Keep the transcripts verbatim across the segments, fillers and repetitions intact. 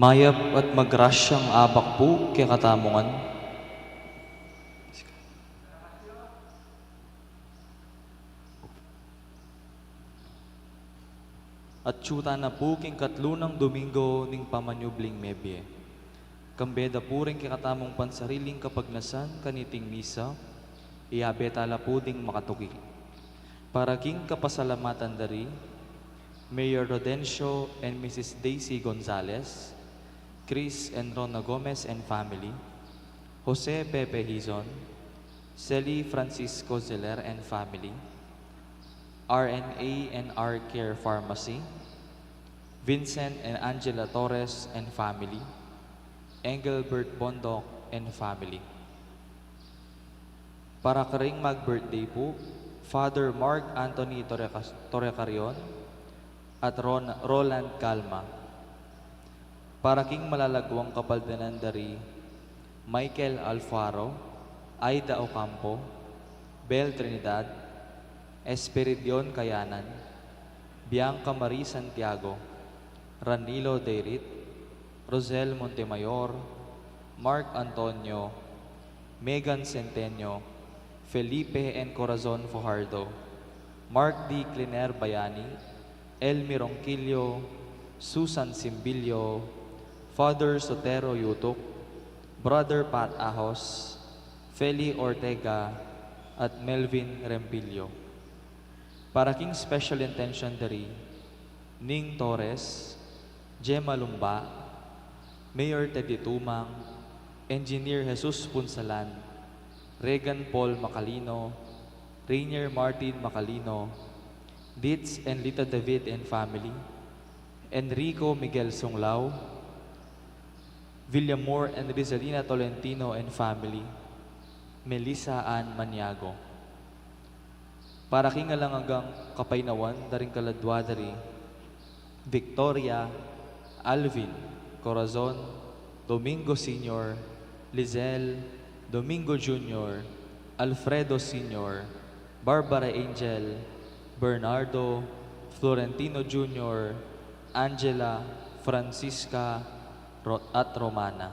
Mayap at magrasyang abak pu kekatamu ngan. Atyu tana pu king katlu nang Domingo ning pamanyubling mebie. Kambe da pu ring kekatamung pansariling kapagnasan kaniting misa, iyabe tala pu ding makatuki. Para king kapasalamatan da ri Mayor Rodencio and Missus Daisy Gonzalez, Chris and Rona Gomez and family, Jose Pepe Hizon, Sally Francisco Zeller and family, R N A and R Care Pharmacy, Vincent and Angela Torres and family, Engelbert Bondoc and family. Para karing mag-birthday pu, Father Mark Anthony Torreca-, Torrecarion at Ron-, Roland Calma. Para king malalagwang kapaldanan da ri Michael Alfaro, Aida Ocampo, Bel Trinidad, Esperidion Kayanan, Bianca Marie Santiago, Ranilo Deirit, Rosel Montemayor, Mark Antonio, Megan Centenio, Felipe and Corazon Fajardo, Mark D. Cliner Bayani, Elmi Ronquillo, Susan Simbilio, Father Sotero Yutuk, Brother Pat Ahos, Feli Ortega, at Melvin Rempillo. Para king special intention da ri Ning Torres, Gemma Lumba, Mayor Teddy Tumang, Engineer Jesus Punsalan, Regan Paul Macalino, Rainier Martin Macalino, Ditz and Lita David and family, Enrico Miguel Sunglao, Villamor and Rizalina Tolentino and family, Melissa Ann Maniago. Para king alang anggang kapaynawan da ring kaladwa da ri Victoria, Alvin, Corazon, Domingo Senior, Lizelle, Domingo Junior, Alfredo Senior, Barbara Angel, Bernardo, Florentino Junior, Angela, Francisca, Ro-, at Romana.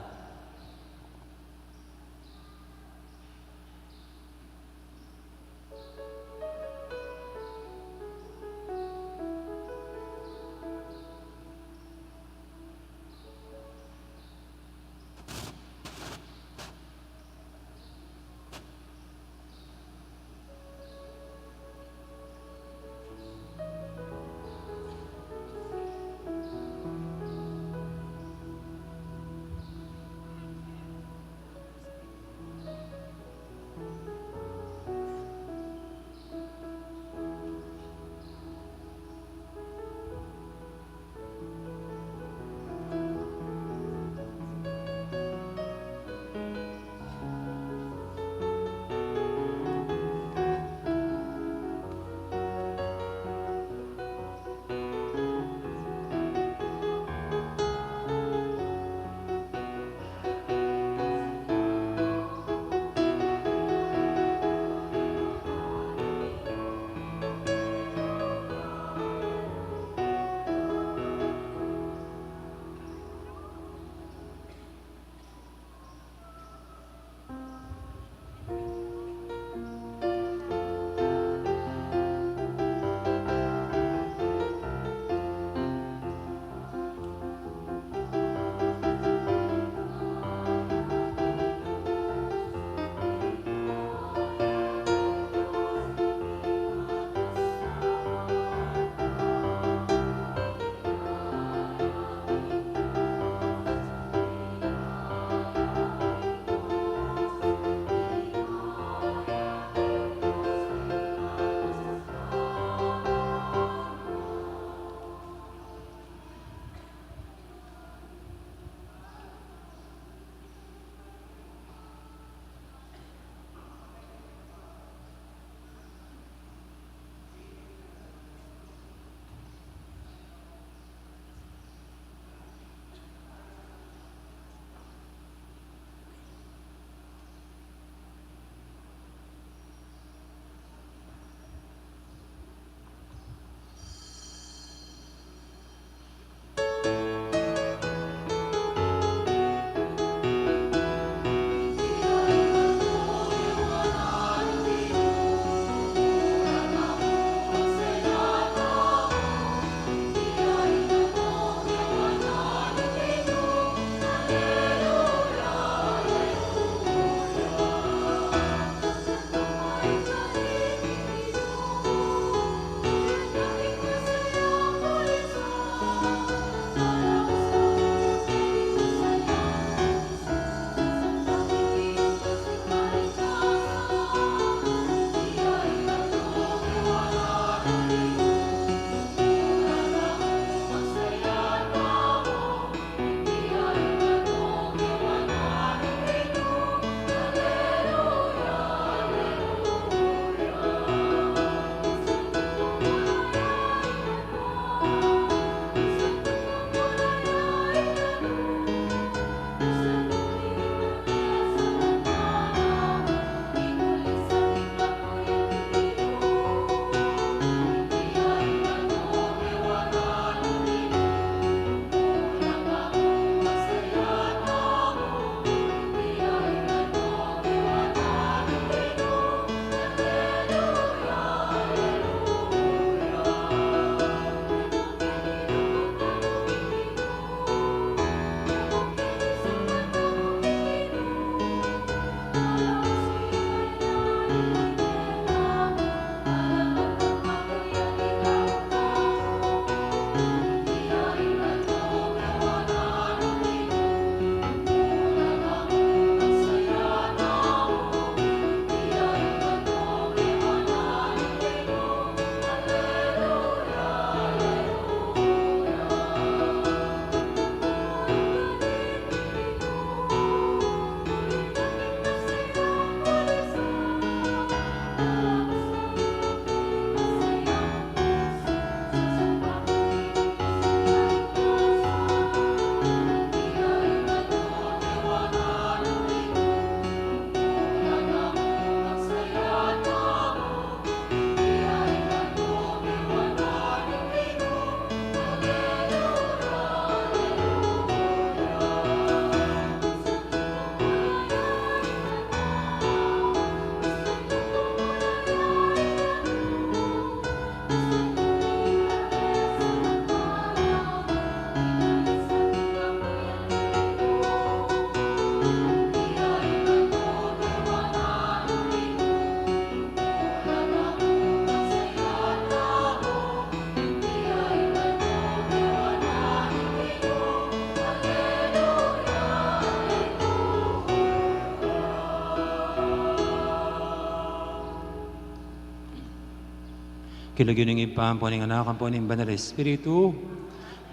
King lagyu ning Ibpa, ampo ning Anak, ampo ning Banal Espiritu.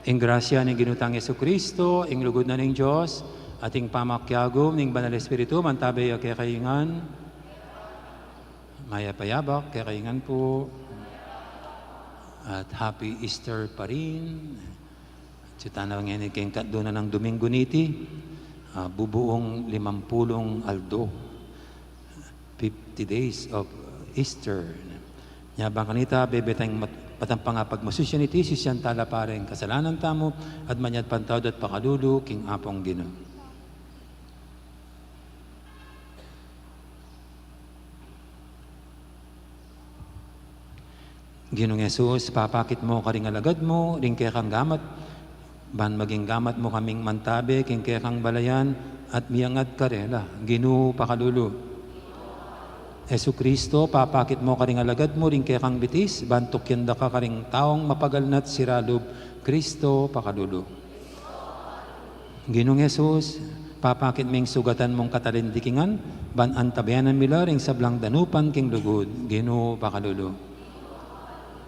Ing grasya ning Ginu tang Jesucristo, ing lugud na ning Dios, at ing pamakiagum ning Banal Espiritu, mantabe ya kekayu ngan. Mayap a yabak kekayu ngan pu. At happy Easter pa rin. Atsu tana ngeni king katlu na nang Dominggo niti, ah, bubuung limampulung aldo, fifty days of Easter. Nya bang kanita, bebe tang mat-, matampang a pagmasusyan iti, sisian tala pa ring kasalanan tamu, at manyad pantawad at pakalulu king Apung Ginu. Ginung Jesus, papakit mu karing alagad mu ring kekang gamat, ban maging gamat mu kaming mantabe king kekang balayan at miangat karela. Ginu, pakalulu. Jesucristo, papakit mu karing alagad mu ring kekang bitis, ban tukyan da ka karing taung mapagal na't siralub. Cristo, pakalulu. Ginung Jesus, papakit ming sugatan mung katalindikingan, ban antabayanan mi la ring sablang danupan king lugud. Ginu, pakalulu.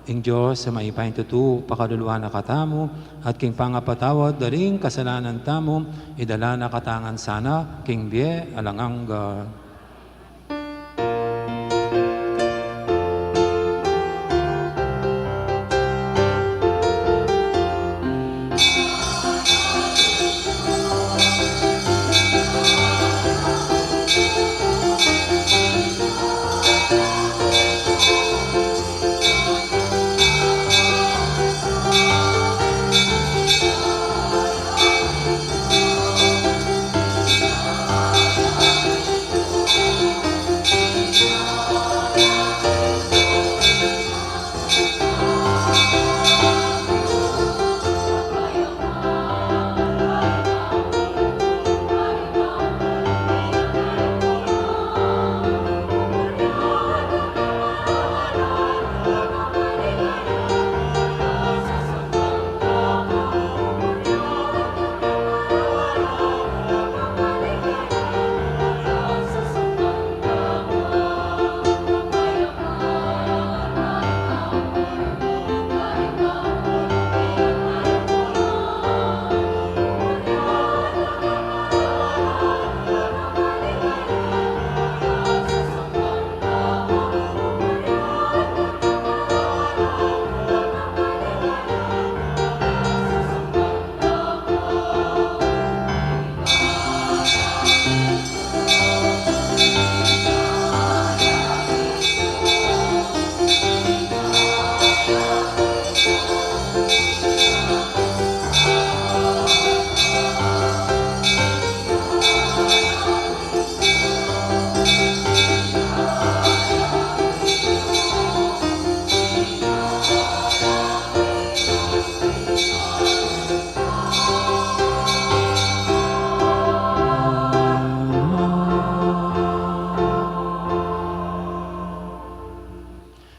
Ing Dios a mayupayang tutu, pakaluluan na katamu, at king pangapatawad da ring kasalanan tamu, idala na katamu ngan sana king bie alang angga.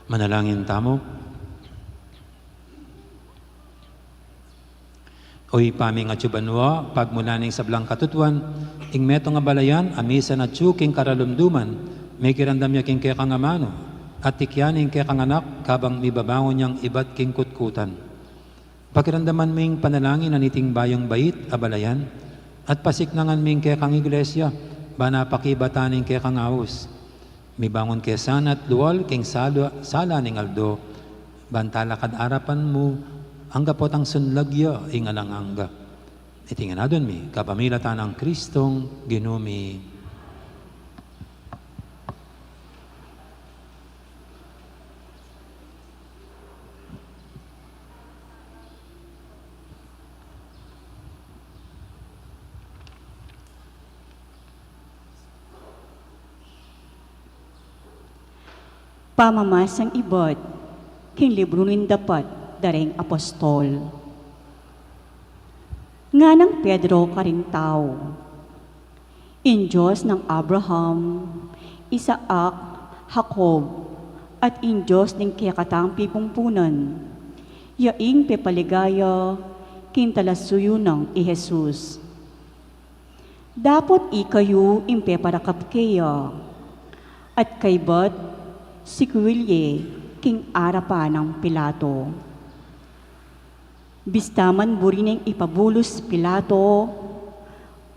Manalangin tamu. O Ibpa ming atsu banua, pagmulan ning sablang katutuan, ing metung a balayan a misan atsu king karalumduman, mikiramdam ya king kekang amanu, at tikyan ing kekang anak kabang mibabangun yang ibat king kutkutan. Pakiramdaman ming panalangin na niting bayung bait a balayan, at pasiknangan ming kekang iglesia, ban pakibatan ing kekang aus. Mibangun ke sana't lual king sala, sala ning aldo, ban talakad arapan mu, angga potang sunlag ya ing alang angga. Iti ngan adwan mi, kapamilatan nang Kristong Ginu mi. Pamamasang ibat king libru ning Dapat da ring Apostol. Nganang Pedro karing tau, Ing Dios nang Abraham, Isaac, Jacob, at ing Dios ning kekatang pipumpunan, ya ing pepaligaya king talasuyu nang i Jesus. Dapot ikayu ing peparakap keya, at kaybat sikwil ye King arapan nang Pilato. Bista man buri neng ipabulus Pilato,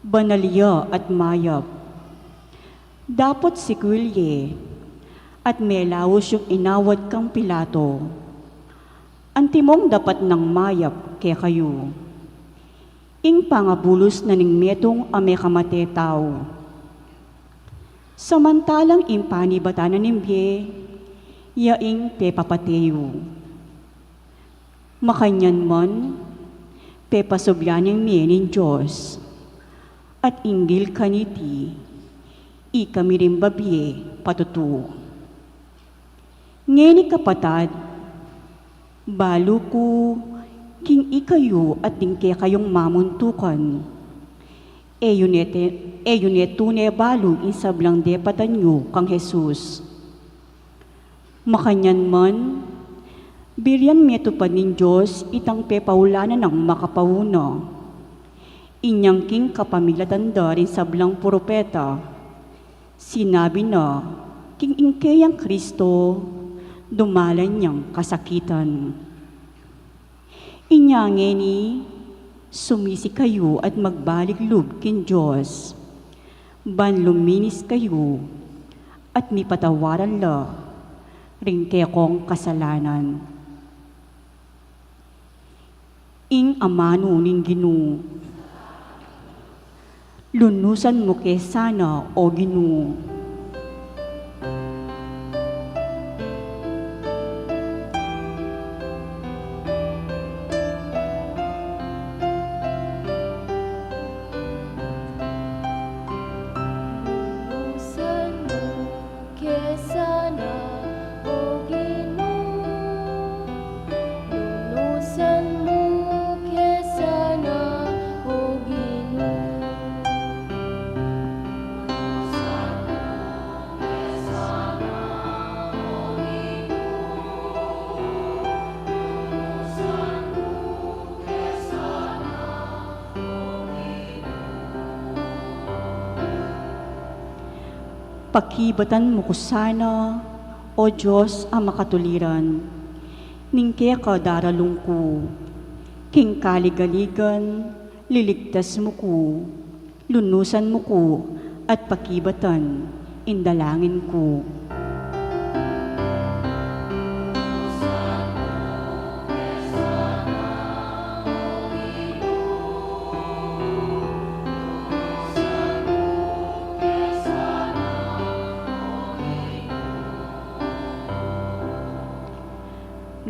banal ya at mayap. Dapot sikwil ye, at melaus yung inawat kang Pilato. Antimong dapat nang mayap kekayu. Ing pangabulus na ning metung a mekamate tau. Samantalang ing panibatan na ning bie, ya ing pepapate yu. Makanyan man, pepasubyan yang mie ning Dios, at inggil kaniti, ikami ring babie patutu. Ngeni kapatad, balu ku king ikayu at ding kekayung mamuntukan, e yu ne te-, e yu ne tune balu ing sablang depatan yu kang Jesus. Makanyan man, biriang metupad ning Dios itang pepaulanan nang makapauna. Inyang king kapamilatan da ring sablang propeta, sinabi na king ing keyang Kristo dumalan yang kasakitan. Inya ngeni, sumisi kayu at magbalik lub king Dios, ban luminis kayu at mipatawaran la ring kekong kasalanan. Ing amanu ning Ginu. Lunusan mu ke sana, O Ginu. Lunusan mu ke sana, O Ginu. Lunusan mu ke sana, O Ginu. Pakibatan mu ku sana, O Dios a makatuliran, ning keka daralung ku. King kaligaligan, liligtas mu ku, lunusan mu ku, at pakibatan ing dalangin ku.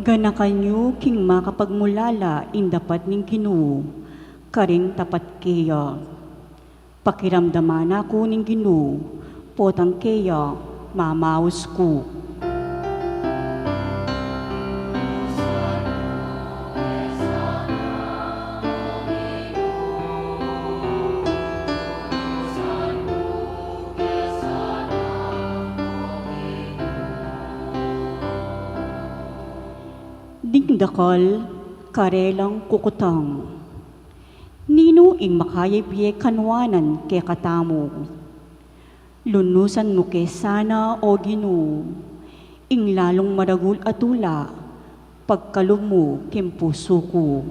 Ganakan yu king makapagmulala ing dapat ning Ginu, karing tapat keya. Pakiramdaman na ku ning Ginu, potang keya mamaus ku. Ding dakal, karelang kukutang. Ninu ing makayap ye kanwanan kekatamu? Lunusan mu ke sana, O Ginu, ing lalung maragul a tula, pagkalub mu king pusu ku.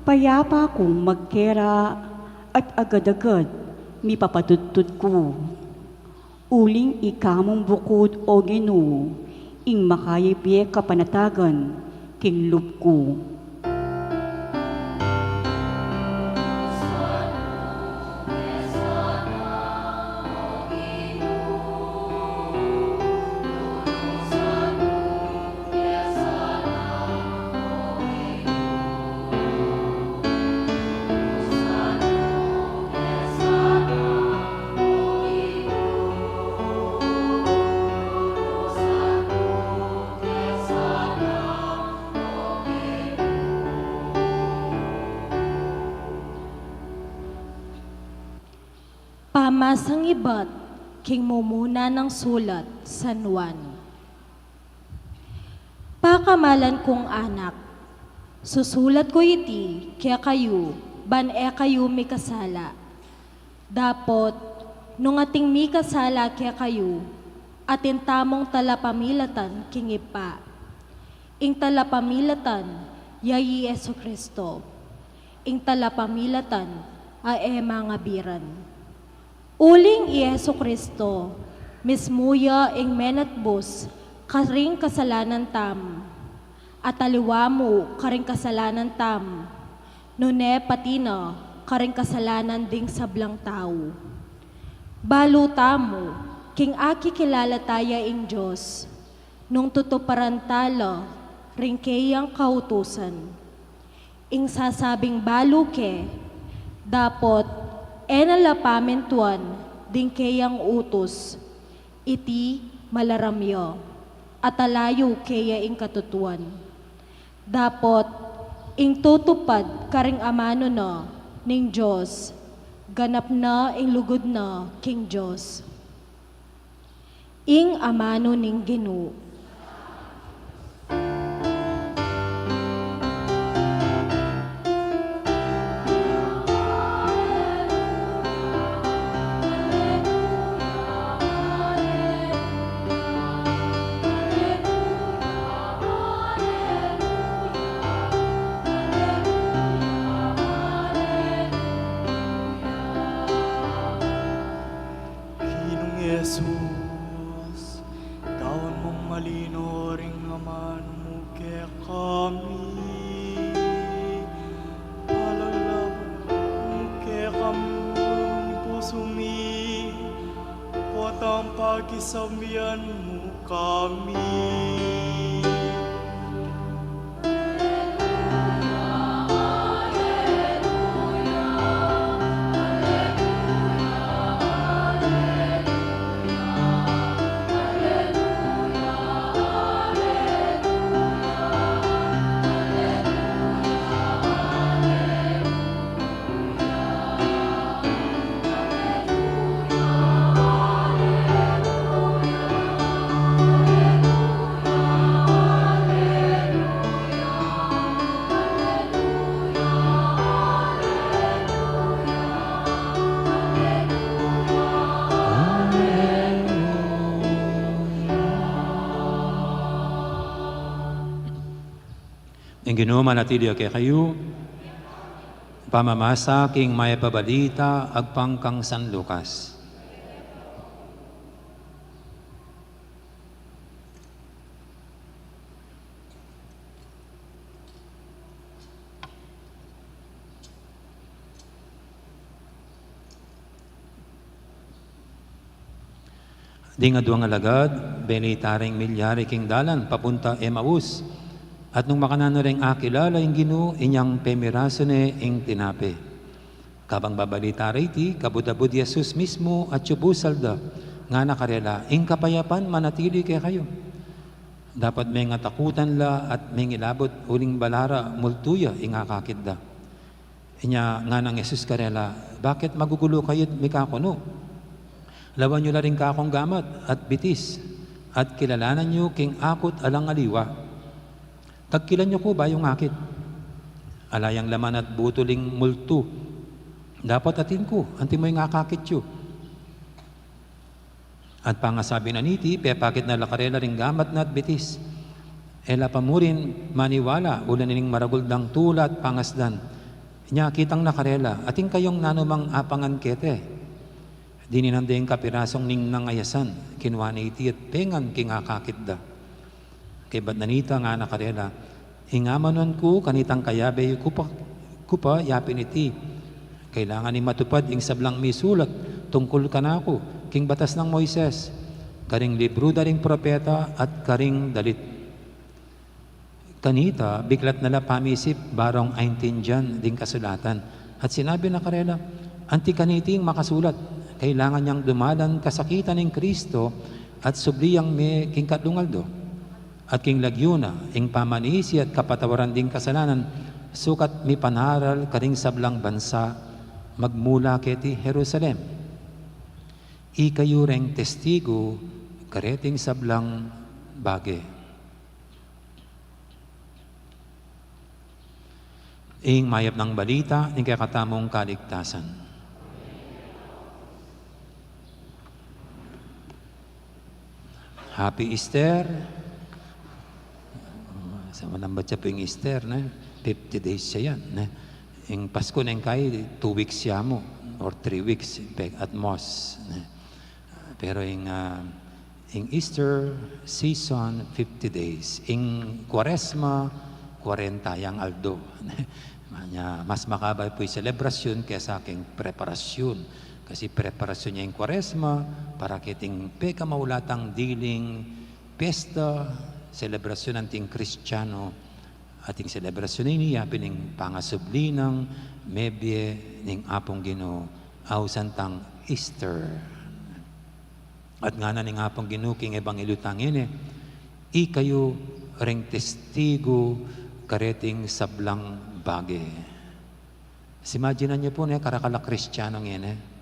Payapa kung magkera at agad-agad mipapatudtud ku. Uling ika mung bukud, O Ginu, ing makayap ye kapanatagan king lub ku. Pamasang ibat King mumuna nang sulat San Juan. Pakamalan kung anak, susulat ku iti kekayu ban e kayu mikasala. Dapot nung ating mikasala kekayu, atin tamung talapamilatan king Ibpa. Ing talapamilatan ya i Jesu-Cristo. Ing talapamilatan a e mangabiran. Uling i Jesu-Cristo mismu ya ing menatbus karing kasalanan tamu, at aliwa mu karing kasalanan tamu, nune pati na karing kasalanan ding sablang tau. Balu tamu king akikilala taya ing Dios, nung tutuparan tala ring keyang kautusan. Ing sasabing balu ke, dapot e na la pamintuan ding keyang utus. Iti malaram ya, at alayu keya ing katutuan. Dapot ing tutupad karing amanu na ning Dios, ganap na ing lugud na king Dios. Ing amanu ning Ginu. Ginung Jesus, daun mung malino ring amanu mu kekami. Palalalabun mu kekami ing pusu mi, potang pakisabian mu kami. Ing Ginu manatili ya kekayu. Pamamasa king Mayap a Balita agpang kang San Lucas. Ding aduang alagad, beli ita ring milyari king dalan papunta Emaus. At nung makananu reng akilala ing Ginu, inyang pemirasu ne ing tinape. Kabang babalita reti, kabud-abud i Jesus mismu at yubusal da, ngana karela, "Ing kapayapan manatili kekayu." Dapot mengatakutan la at mengilabut uling bala ra multu ya ing akakit da. Inya ngana nang Jesus karela, "Bakit magugulu kayu't mikakunu? Lawan yu la ring kakung gamat at bitis, at kilalanan yu king aku't alang aliwa. Kagkilan yu ku bayu ngakit. Ala yang laman at butul ing multu. Dapot atin ku, antimo ing akakit yu." At pangasabi na niti, pepakit na la karela ring gamat na at bitis. E la pa murin maniwala, ula na ning maragul dang tula at pangasdan. Inya kitang na karela, "Atin kayung nanumang apangan kete?" Dininan de ing kapirasung ningnang a yasan, kinua ne iti at pengan king akakit da. Kaybat na nita ngana karela, "Ing amanuan ku kanitang kayabe yu ku pa, ku pa yapin iti. Kailangan ing matupad ing sablang misulat tungkul kanaku king batas nang Moises, karing libru da ring propeta at karing dalit." Kanita, biklat na la pamisip barung aintindian ding kasulatan, at sinabi na karela, "Anti kaniting makasulat, kailangan yang dumalan kasakitan ning Kristo at subli yang me king katlung aldo, at king lagyu na, ing pamanisi at kapatawaran ding kasalanan, sukat mipanaral karing sablang bansa, magmula keti Jerusalem. Ikayu reng testigu kareting sablang bage. Ing mayap nang balita ning kekatamung kaligtasan. Happy Easter. Sa manambat ya pu ing Easter, ne? Fifty days ya yan, ne? Ing Pasko neng kai, two weeks ya mu, or three weeks, pe-, at most, ne? Pero ing, ah, ing Easter season, fifty days. Ing Kuaresma, kwarenta yang aldo. Manya, mas makaba pu ing selebrasyun kesa king preparasyun. Kasi preparasyun ya ing Kuaresma para keting pekamaulatang diling pesta, selebrasyun anting Kristiano, at ing selebrasyun ini, ya pin ing pangasubli nang mebie ning Apung Ginu, ausan tang Easter. At ngana ning Apung Ginu king Ebanghelyo tang ini, ikayu reng testigu kareting sablang bage. Imagine yu pu, ne, karakal a Kristiano ngeni.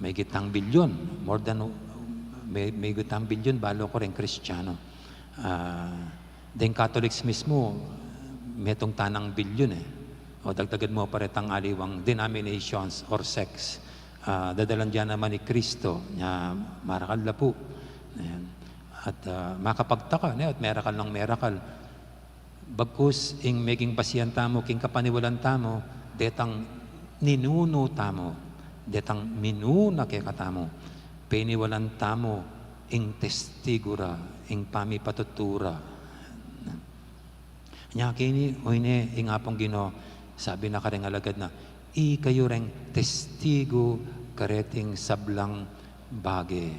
Mahigit tang bilyon, more than, may, mahigit tang bilyon balu ku reng Kristiano. Ah, deng Catholics mismu, metung tanang bilyon, e. O dagdagan mu pa retang aliwang denominations or sects. Ah, dadalan dia naman i Kristo, nya marakal la pu. Ayan. At, ah, makapagtaka, ne, at merakal nang merakal. Bagkus ing meging basian tamu king kapaniwalan tamu, detang ninunu tamu, detang minuna kekatamu, peniwalan tamu ing testigu ra, ing pamipatutu ra. Nya keni, o ini, ing Apung Ginu, sabi na kareng alagad na, ikayu reng testigu kareting sablang bage.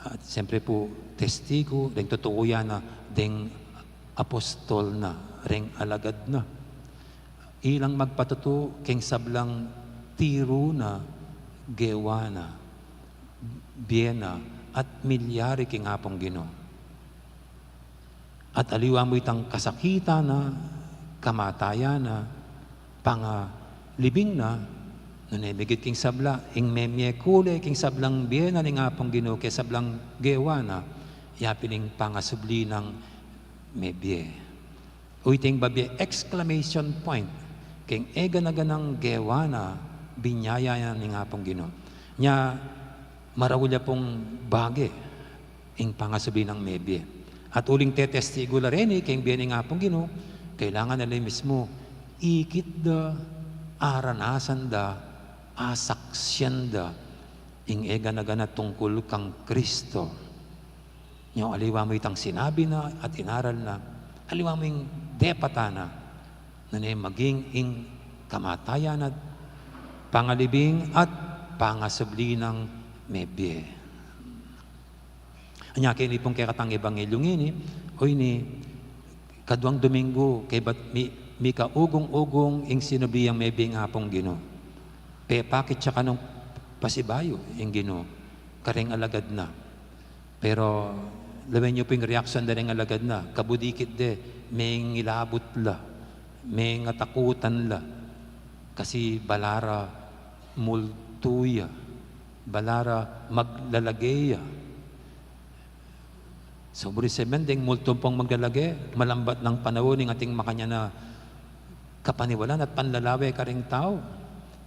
At siyempre pu, testigu, deng tutuku ya na, deng apostol na, reng alagad na. Ilang magpatutu king sablang tiru na, gewa na, bie na, at milyari king Apung Ginu. At aliwa mu itang kasakitan na, kamatayan na, pangalibing na, nune migit king sabla, ing memie kule king sablang bie na ning Apung Ginu, king sablang gewa na, ya pin ing pangasubli nang mebie. O iting babie exclamation point, king egana-ganang gewa na, binyaya na ning Apung Ginu. Nya, maraul ya pung bage ing pangasubli nang mebie. At uling tetestigu la reni king bie ning Apung Ginu, kailangan na la mismu ikit da, aranasan da, asaksian da ing egana-gana tungkul kang Kristo. Nya aliwa mu itang sinabi na at inaral na, aliwa mu ing depatan na, nune maging ing kamatayan at pangalibing at pangasubli nang mebie. Anya keni pung kekatang ebanghelyu ngeni, o ini, kaduang Dominggu, kaybat mi-, mikaugung-ugung ing sinubli yang mebie ing Apung Ginu. Pepakit ya kanung pasibayu ing Ginu kareng alagad na. Pero lawen yu pu ing reaksyon da reng alagad na, kabudikit de, mengilabut la, mengatakutan la, kasi bala ra multu ya, bala ra maglalage ya. So, buri semen deng multu ampong maglalage, malambat nang panaun ing ating makanyan a kapaniwalan at panlalawe kareng tau.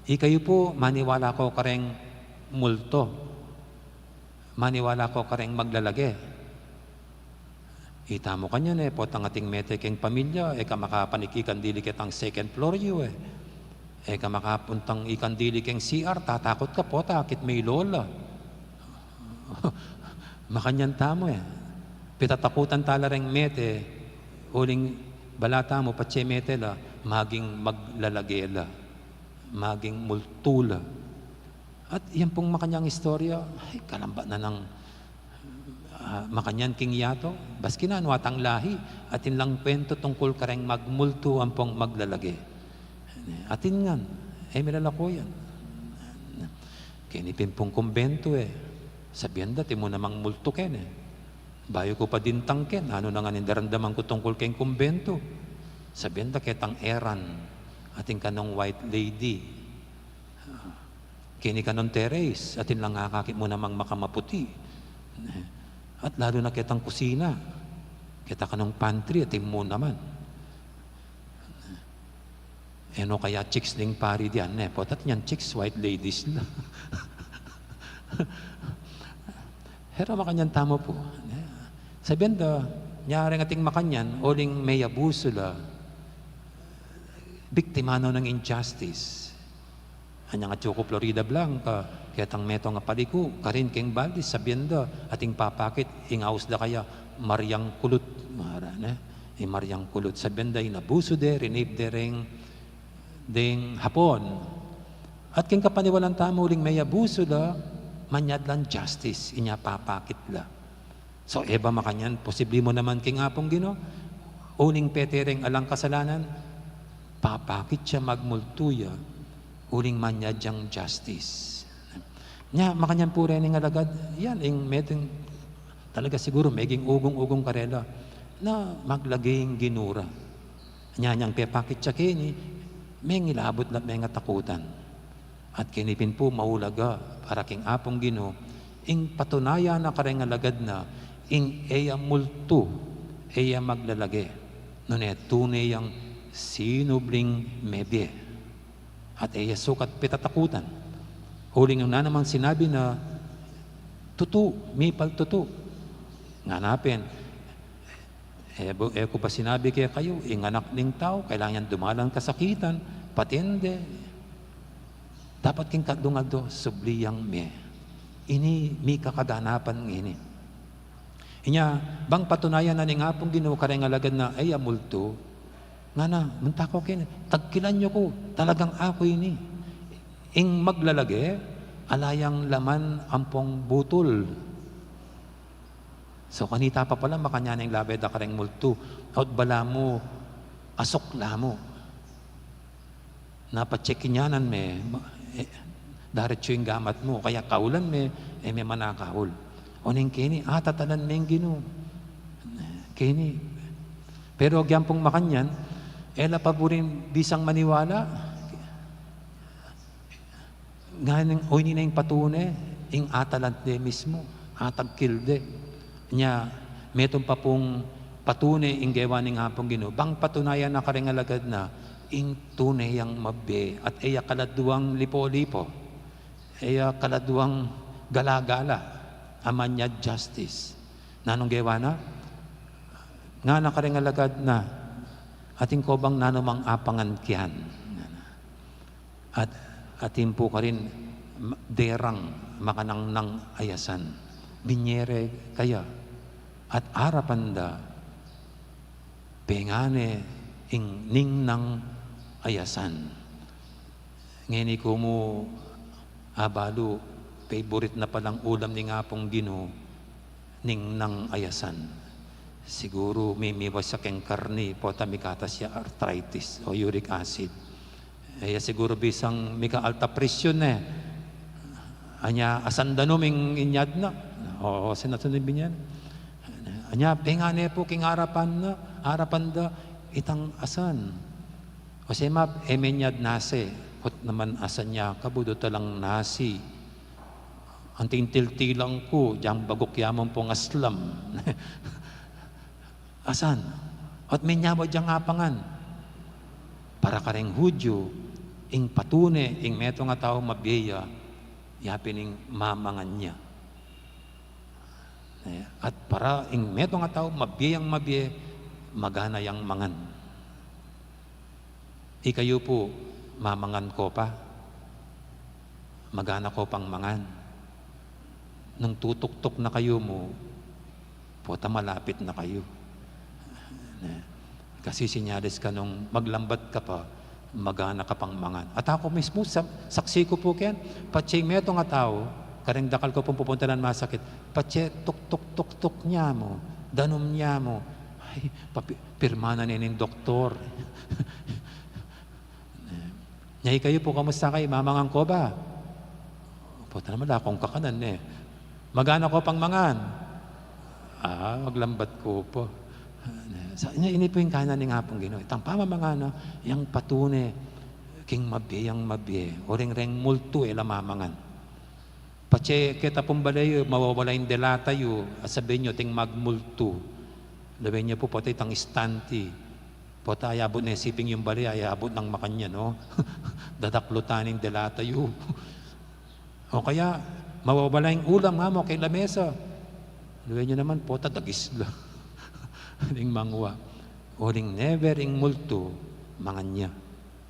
Ikayu pu, maniwala ko kareng multu. Maniwala ko kareng maglalage. Itamu kanyan e, potang ating mete keng pamilya, e ka makapanik ikandili ketang second floor yu e. E ka makapuntang ikandili keng C R, tatakut ka, pota, akit me i lola. Makanyan tamu e. Pitatakutan tala reng mete, uling bala tamu, patse mete la, maging maglalage la, maging multu la. At yan pung makanyang istorya, ay, kalambat na nang, ah, makanyan king yatu, baski na anu atang lahi, atin lang kwento tungkul kareng magmultu ampong maglalage. Atin ngan, e, milalaku yan. Keni pin pung kumbentu e, sabian da, atin mu namang multu keni e. Bayu ku pa dintang ken, nanu na ngan ing daramdaman ku tungkul keng kumbentu. Sabian da ketang eran, atin kanung white lady. Ah, Keni kanung terrace, atin lang akakit mu namang makamaputi. At lalu na ketang kusina, keta kanung pantry, atin mu naman. E no kaya chicks ning pari diyan, ne? Potat niyan chicks, white ladies la. Pero makanyan tamu pu, ne? Sabian da, nyari ating makanyan, uling meyabusu la, biktima no ning injustice. Anyang atyu ku Florida Blanca, ketang metung a paliku, karin keng baldi, sabian da, ating papakit, ing aus da kaya, Mariang Kulut, ngara ne, i Mariang Kulut, sabian da, inabusu de, rinip de reng, deng Hapon. At keng kapaniwalan tamu uling meyabusu la, manyad lang justice, inya papakit la. So, e ba makanyan, posibli mu naman keng Apung Ginu, uling pete reng alang kasalanan, papakit ya, magmultu ya, uling manyad yang justice. Nya, makanyan pu reni ing alagad, yan, ing metung, talaga siguru, meging ugung-ugung karela, na maglage ing Ginu ra. Nya, nyang pepakit ya keni, mengilabut la, mengatakutan. At keni pin pu maulaga para keng Apung Ginu, ing patunayan na kareng alagad na, ing e ya multu, e ya maglalage, nune tune yang sinubling mebie. At e ya sukat petatakutan. Uling nung nanumang sinabi na, tutu, mipaltutu. Ngana pin, E, bu-, e ku ba sinabi kekayu, ing Anak ning Tau, kailangan yang dumalan kasakitan, patende. Dapat king katlung aldo, subli yang mie. Ini, mikakaganapan ngeni. Inya, bang patunayan na ning Apung Ginu kareng alagad na, e ya multu, ngana, munta ku keni, tagkilan yu ku, talagang aku ini. Ing maglalage, ala yang laman ampong butul. So, kanita pa pala, makanyan ing labe da kareng multu. At balamu, asuk la mu. Na patse kinyanan me, ma-, e, daretsu ing gamat mu. Kaya kaulan me, e me manakahul. Oneng keni, atatalan me ing Ginu. Keni. Pero agyang pung makanyan, e la pa buring bisang maniwala. Ngana, o ini na ing patune, ing atalan de mismu, atagkil de. Nya, metung pa pung patune ing gewa ning Apung Ginu. Bang patunayan na kareng alagad na, ing tune yang mabie, at e ya kaladuang lipo-lipo, e ya kaladuang gala-gala, a manyad justice. Nanung gewa na? Ngana kareng alagad na, atin ko bang nanumang apangan kiyan? At atin pu karin, ma-, derang makanangnang a asan. Binie re kaya. At arapan da, pengane ing ningnang a asan. Ngeni ku mu abalu, favorite na palang ulam ning Apung Ginu, ningnang a asan. Siguru mimiwas ya keng karni, pota mikatas ya arthritis o uric acid. E ya siguru bisang mika-alta presyon ne. Anya asan danum ing inyad na. O, sinasunod binyan. Anya, pengane pu king arapan na, arapan da, itang asan. O se ma, e me nyad nasi, ot naman asan ya, kabudo talang nasi. Anting tiltilang ku, dyang baguk ya mu pung aslam. Asan? Ot me nyawa dyang apangan. Para kareng Hudyu, ing patune, ing metung a tau mabie ya, ya pin ing mamangan ya. E, at para ing metung a tau, mabie yang mabie, magana yang mangan. Ikayu pu, mamangan ko pa, magana ko pang mangan. Nung tutuktuk na kayu mu, pota malapit na kayu. Ne? Kasi sinyalis ka nung maglambat ka pa, magana ka pang mangan. At aku mismu, sa-, saksi ku pu ken, patse metung a tau, kareng dakal ku pung pupuntalan masakit, patse tuktuk-tuktuk nyamu, danum nyamu, ay, papi-, pirma na ne ning doktor. Nya ikayu pu, kamusta kayu? Mamangan ko ba? Pota naman, ala kong kakanan, e. Magana ko pang mangan? A, maglambat ko pa. Sa, nya, ini pu ing kanan ning Apung Ginu. Itang pamamangana, yang patune, Ing mabie yang mabie, uling reng multu e la mamangan. Patse keta pung bale yu, mawawala ing delata yu, at sabian yu, ating magmultu. Lawen yu pu, pota itang istante. Pota ayabut ne siping yung bale, ayabut nang makanyan, no? Dadaklutan ing delata yu. O kaya, mawawala ing ulam nga mu keng lamesa. Lawen yu naman, pota dagis la. Ing mangwa. Uling never ing multu, mangan ya.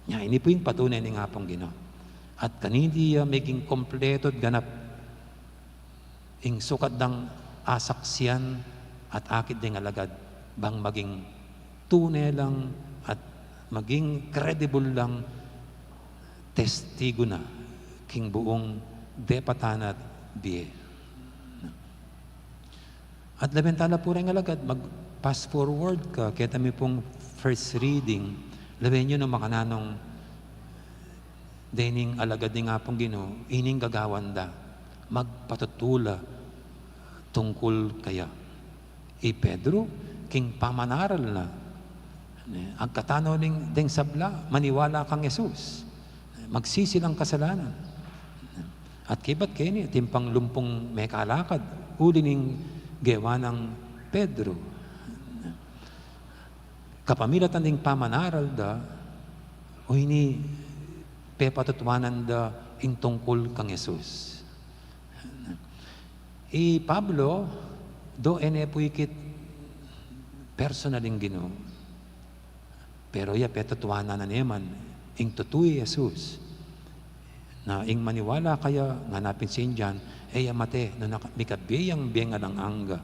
Nya, ini pu ing patunay ning Apung Ginu. At kaniti ya meging kompleto at ganap ing sukat dang asaksian at akit ding alagad, bang maging tune lang at maging credible lang testigo na king buung depatan at bie. At lawen tala pu reng alagad, mag-fast forward ka, keta mi pung first reading, lawen yu nung makananung dening alagad ning Apung Ginu, ining gagawan da, magpatutu la tungkul kaya. I Pedro, king pamanaral na, ne, agkatanu ning deng sabla, maniwala kang Jesus. Magsisi lang kasalanan. At kibat keni, atin pang lumpung mekalakad, uli ning gewa nang Pedro. Kapamilatan ding pamanaral da, o ini pepatutuanan da ing tungkul kang Jesus. I Pablo, do e ne pu ikit personal ing Ginu. Pero ya petutuanan na ne man ing tutu i Jesus. Na ing maniwala kaya, ngana pin sindyan, e ya mate, nung naka-, mikabie yang bie alang angga.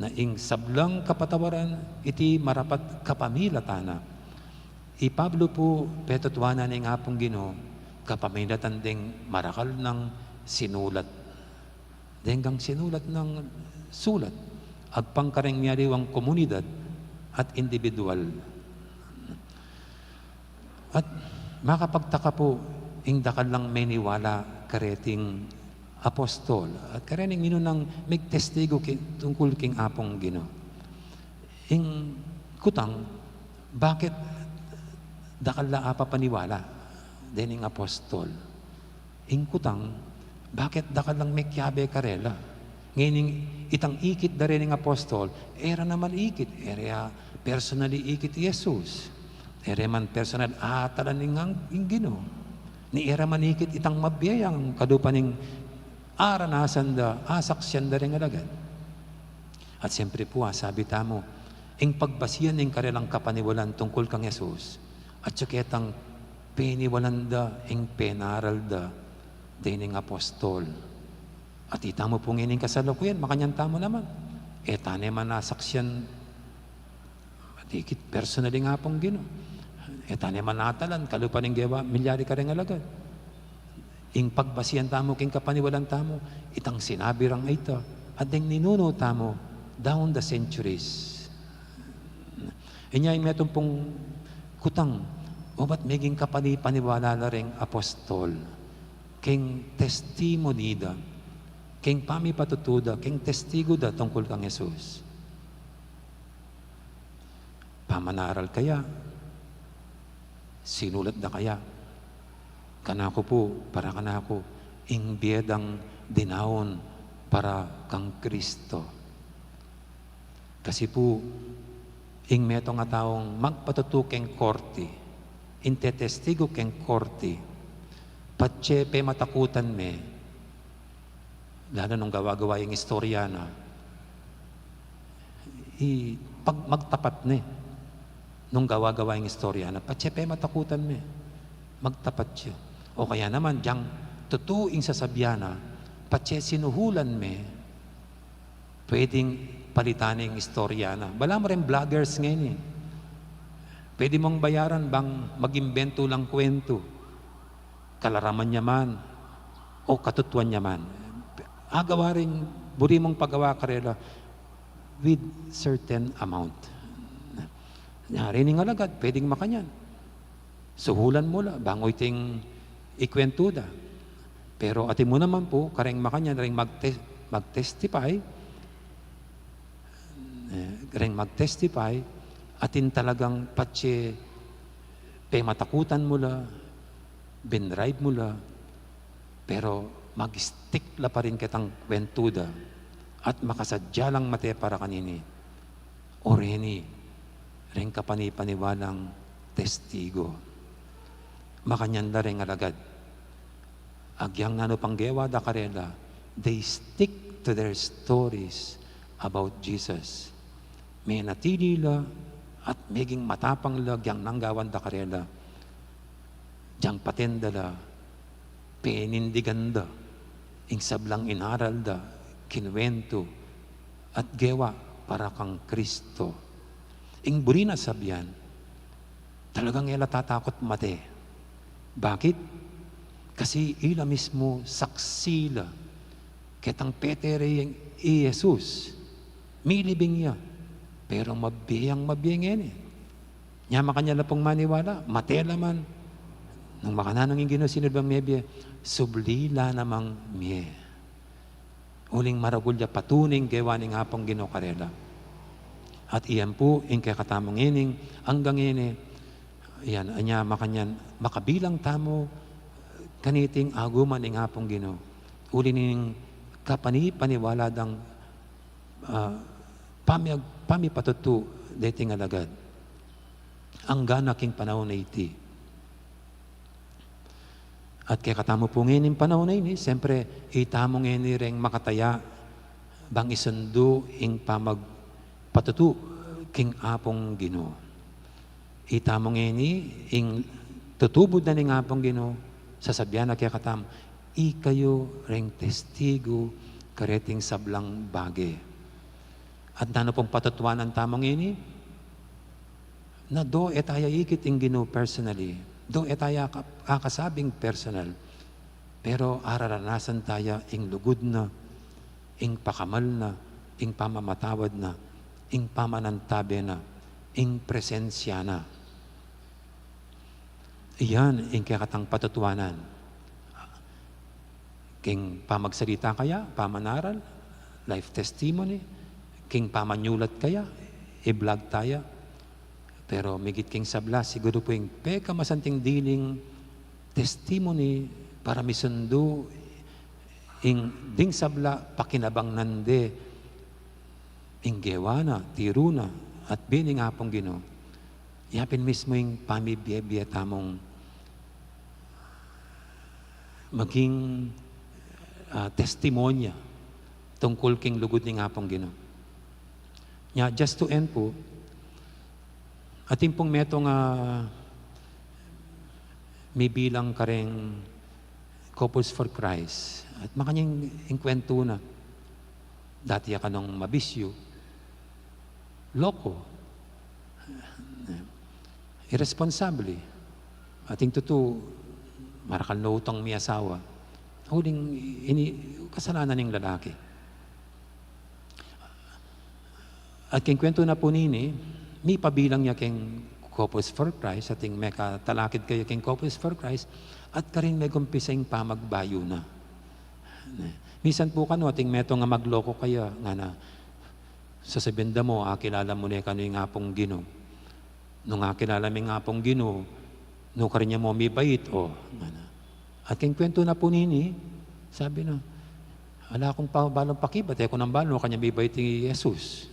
Na ing sablang kapatawaran, iti marapat kapamilatan na. I Pablo pu, petutuanan na ning Apung Ginu, kapamilatan ding marakal nang sinulat. Deng sinulat nang sulat, agpang kareng miyaliwang komunidad at individual. At makapagtaka pu, ing dakal lang meniwala kareting apostol, at karening minunang megtestigo ki-, tungkul king Apung Ginu. Ing kutang, bakit dakal la apapaniwala dening apostol? Ing kutang, bakit dakal lang mekiabe karela? Ngening itang ikit da rening apostol, e ra naman ikit, e ra personally ikit i Jesus. E ra man personal atalan ning ang-, ing Ginu. Ni e ra man ikit itang mabie yang kalupa ning aranasan da, asaksian da reng alagad. At siyempre pu, a, sabi tamu, ing pagbasian ning karelang kapaniwalan tungkul kang Jesus, at saka itang peniwalan da, ing penaral da, dening apostol. At itamu pu ngening kasalukuyan, makanyan tamu naman. E tane man asaksian, dikit personally nga pung Ginu. E tane man atalan, kalupa ning gewa, milyari kareng alagad. Ing pagbasian tamu, king kapaniwalan tamu, itang sinabi rang ita, at deng ninunu tamu, down the centuries. Inya ing metung pung kutang, obat meging kapani-, paniwala la reng apostol, king testimony da, king pamipatutu da, king testigo da tungkul kang Jesus. Pamanaral kaya, sinulat da kaya, kanaku pu, para kanaku, ing bie dang dinaun para kang Kristo. Kasi pu, ing metung a taung magpatutu keng korte, ing tetestigo keng korte, patse pematakutan me, lalo nung gawa-gawa ing istorya na, i-, pag-, magtapat ne. Nung gawa-gawa ing istorya na, patse pematakutan me, magtapat ya. O kaya naman, diyang tutu ing sasabyan na, patse sinuhulan me, pwedeng palitan ing istorya na. Balamu reng vloggers ngeni, pwede mung bayaran bang mag-imbento lang kwentu. Kalaraman ya man, o katutuan ya man. Agawa ring buri mung pagawa karela with certain amount. Yari ning alagad, pwedeng makanyan. Suhulan mu la, bang oyting ikwentu da. Pero atin mu naman pu, kareng makanyan, reng magte-, magtestify, eh, reng magtestify, atin talagang patse pematakutan mu la, Binribe mu la, pero mag-stick la pa rin ketang kwentu da at makasadya lang mate para kanini. O reni, reng kapani-paniwalang testigo. Makanyan la reng alagad. Agyang nanu pang gewa da karela, they stick to their stories about Jesus. Menatili la at meging matapang la agyang nanu gawan da karela. Dyang paten da la, penindigan da ing sablang inaral da, kinuwentu, at gewa para kang Kristo. Ing buri nang sabyan, talagang e la tatakut mate. Bakit? Kasi ila mismu saksi la ketang pete re i Jesus. Milibing ya, pero mabie yang mabie ngeni. Nya makanyan la pung maniwala, mate la man. Nung makananu ing Ginu, sinu bang mebie? Subli la namang mie. Uling maragul ya patune ing gewa ning Apung Ginu karela. At iyan pu ing kekatamu ngening anggang ngeni, iyan, anya makanyan, makabilang tamu kaniting aguman ning Apung Ginu. Uli ning kapani-paniwala dang, ah, pami-, pamipatutu deting alagad. Angga na king panaun a iti. At kekatamu pu ngening panaun a ini, siyempre, itamu ngeni reng makataya bang isundu ing pamagpatutu king Apung Ginu. Itamu ngeni ing tutubud na ning Apung Ginu, sasabyan na kekatamu, ikayu reng testigu kareting sablang bage. At nanu pung patutuanan tamu ngeni? Na do e taya ikit ing Ginu personally, do e taya ka-, akasabing personal, pero araranasan taya ing lugud na, ing pakamal na, ing pamamatawad na, ing pamanantabe na, ing presensya na. Iyan ing kekatang patutuanan. King pamagsalita kaya, pamanaral, life testimony, king pamanyulat kaya, i-blog taya. Pero migit king sabla, siguru pu ing pekamasanting diling testimony para misundu ing ding sabla pakinabang nande ing gewa na, tiru na, at bie ning Apung Ginu. Ya pin mismu ing pamibie-bie tamung maging, ah, testimonya tungkul king lugud ning Apung Ginu. Nya, just to end pu, atin pung metung a mibilang kareng Couples for Christ. At makanyan ing kwentu na. Dati ya kanung mabisyu, loko, irresponsable. Atin tutu, marakal na utang miasawa. Uling ini, kasalanan ning lalaki. At king kwentu na pu nini, mipabilang ya king Couples for Christ, atin mekatalakid kaya king Couples for Christ, at karin megumpisa ing pamagbayu na. Ne. Misan pu kanu, atin metung a magloko kaya, ngana, sasabian da mu, akilala mu ne kanu ing Apung Ginu. Nung akilala me ing Apung Ginu, nukarin ya mu mibait, o, ngana. At king kwentu na pu nini, sabi na, ala kung pa-, balung pakibat, e ku nang balu, nukarin ya mibait i Jesus.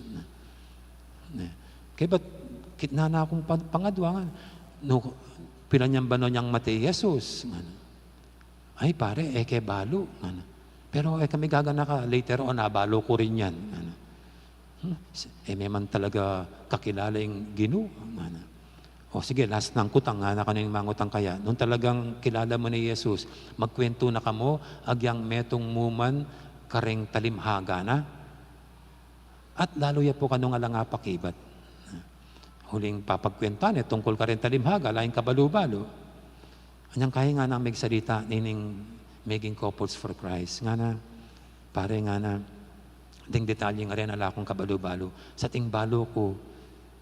Ne. Kaybat, kitna na kung pa-, pangadwa, ngana. Nu, pilan yang banua nyang mate i Jesus, ngana. Ay, pare, e ke balu, ngana. Pero e kami gaganaka, later on, abalu ku rin yan, ngana. Hmm, s-, e me man talaga kakilala ing Ginu, ngana. O sige, last nang kutang, ngana kanu ing mangutang kaya. Nung talagang kilala mu na i Jesus, magkwentu na kamu, agyang metung mu man kareng talimhaga na. At lalu ya pu kanung alang apakibat. Uling papagkwentuan, e, tungkul kareng talimhaga, ala ing kabalu-balu. Anyang kaya ngana megsalita nining meging Couples for Christ. Ngana, pare, ngana, ding detalye ngara, ala kung kabalu-balu. Sa ating balu ku,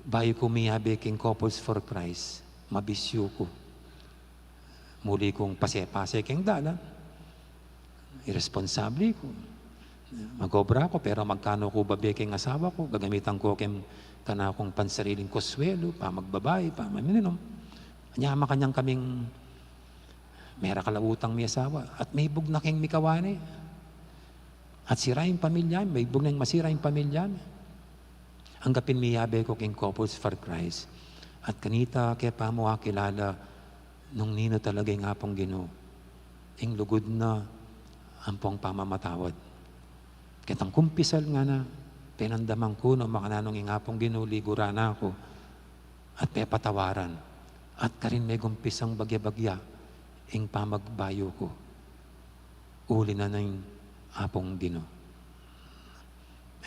bayu ku miyabe king Couples for Christ, mabisyu ku. Muli kung pase-pase keng dalan. Iresponsable ku. Mag-obra ku, pero magkanu ku babe keng asawa ku, gagamitan ku keng kanakung pansariling konswelu, pamagbabai, pamaminom. Anya, makanyan kaming Mera ka la utang mi asawa, at mibug na keng mikawa ne. At sira ing pamilya mi, mibug neng masira ing pamilya mi. Angga pin miyabe ku king Couples for Christ. At kanita ke pa mu akilala nung ninu talaga ing Apung Ginu. Ing lugud na ampong pamamatawad. Ketang kumpisal ngana, penandaman ku nung makananu ing Apung Ginu, ligura na ku, at pepatawaran, at karin megumpisang bagya-bagya ing pamagbayu ku. Uli na ning Apung Ginu.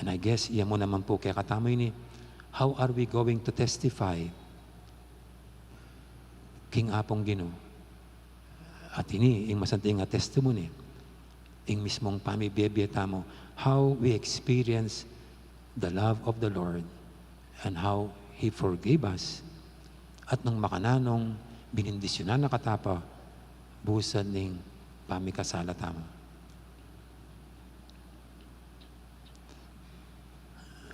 And I guess, iya mu naman pu kekatamu ini, how are we going to testify king Apung Ginu? At ini, ing masanting a testimony, ing mismung pamibie-bie tamu, how we experience the love of the Lord and how He forgave us. At nung makananu, binindisyunan na katamu pa, busan ning pamikasala tamu.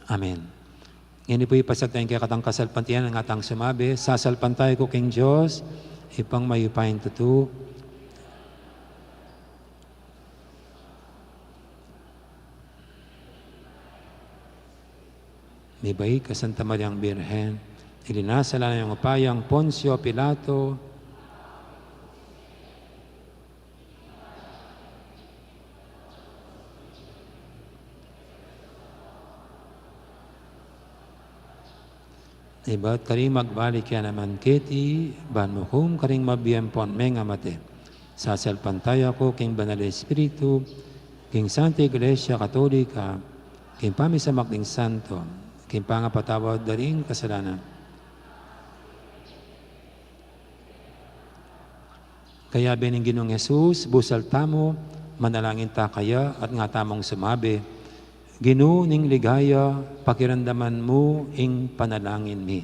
Amen. Ngeni pu, ipasiag taya ing kekatang kasalpantayanan, ngatang sumabi, sasalpantaya ku king Dios, Ibpang mayupayang tutu. Mibait ka Santa Mariang Birhen, ilinasa la ning upaya nang Poncio Pilato, ibat karing magbalik ya naman keti, ban mukum karing mabie ampon mengamate. Sasalpantaya ku king Banal a Espiritu, king Santa Iglesia Katolika, king pamisamak ding santo, king pangapatawad da ring kasalanan. Kayabe ning Ginung Jesus, busal tamu, manalangin ta kaya at nga tamung sumabi, Ginu ning ligaya, pakiramdaman mu ing panalangin mi.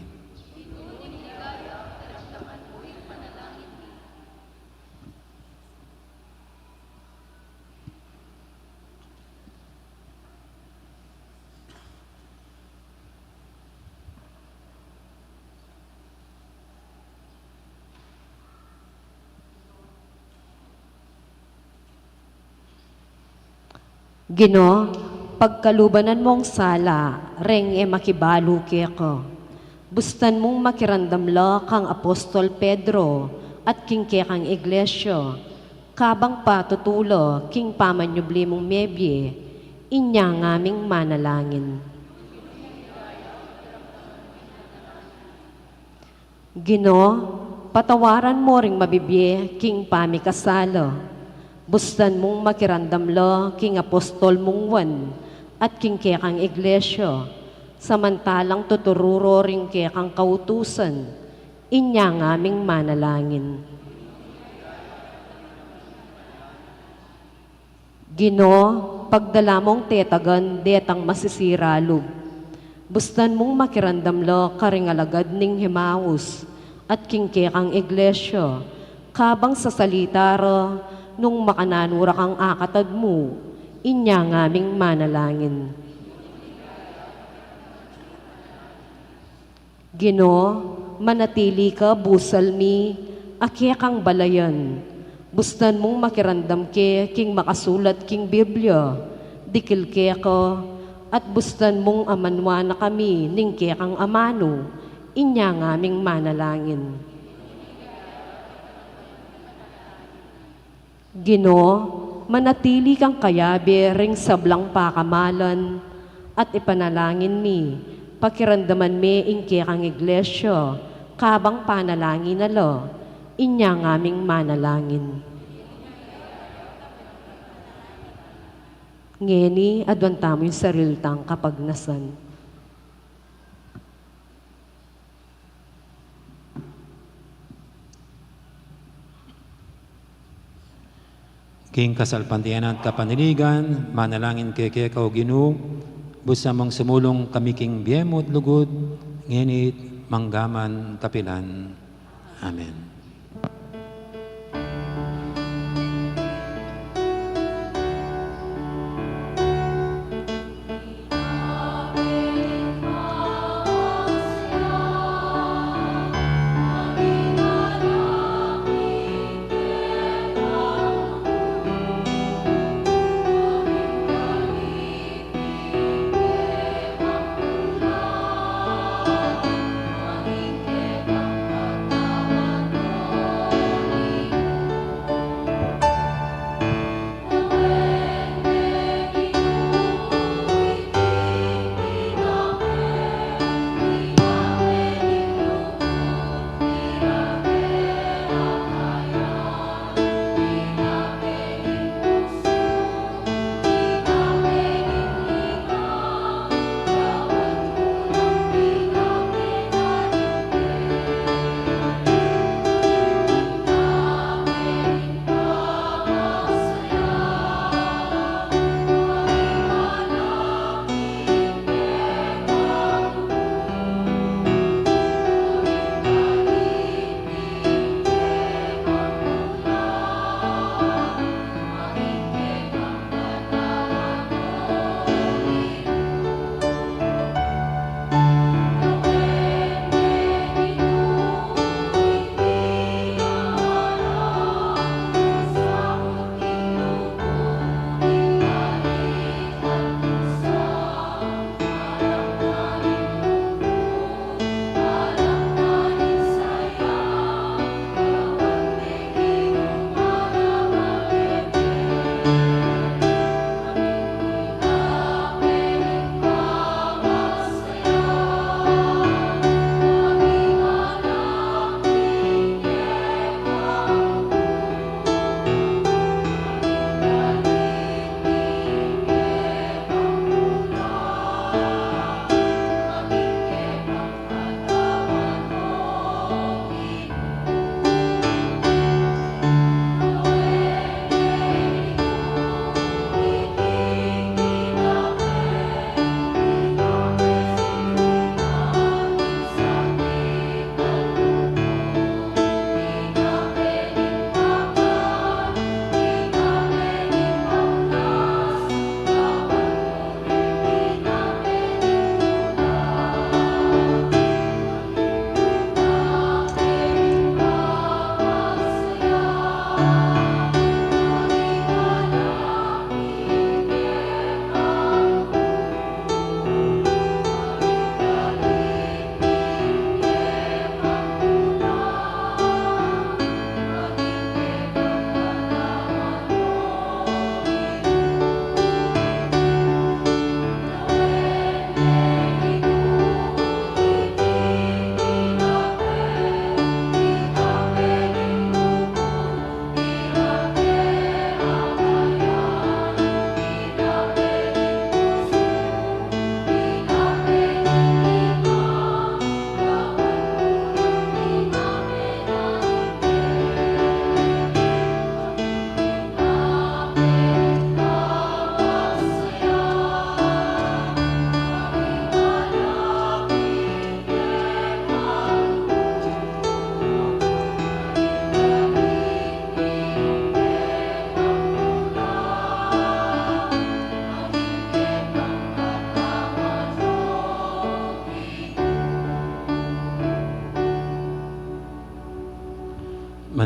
Ginu, pagkalubanan mung sala reng e makibalu keka. Bustan mung makiramdam la kang Apostol Pedro at king kekang iglesia, kabang patutu la king pamanyubli mung mebie, inya ngaming manalangin. Ginu, patawaran mu ring mabibie king pamikasala. Bustan mung makiramdam la king apostol mung Juan at king kekang iglesia, samantalang tuturu ro ring kekang kautusan, inya ngaming manalangin. Ginu, pagdala mung tetagan detang masisira lub. Bustan mung makiramdam la karing alagad ning Emmaus at king kekang iglesia, kabang sasalita ra nung makananu ra kang akatad mu, inya ngaming manalangin. Ginu, manatili ka busal mi a kekang balayan. Bustan mung makiramdam ke king makasulat king Biblia, dikil keka, at bustan mung amanwa na kami ning kekang amanu, inya ngaming manalangin. Ginu, manatili kang kayabe ring sablang pakamalan, at ipanalangin mi, pakiramdaman me ing kekang iglesia, kabang panalangin na la, inya ngaming manalangin. Ngeni, aduan tamu ing sarili tang kapagnasan. King kasalpantayanan at kapanaligan, manalangin kami keka, O Ginu, bustan mung sumulung kami king bie mu at lugud, ngeni at mangga man kapilan. Amen.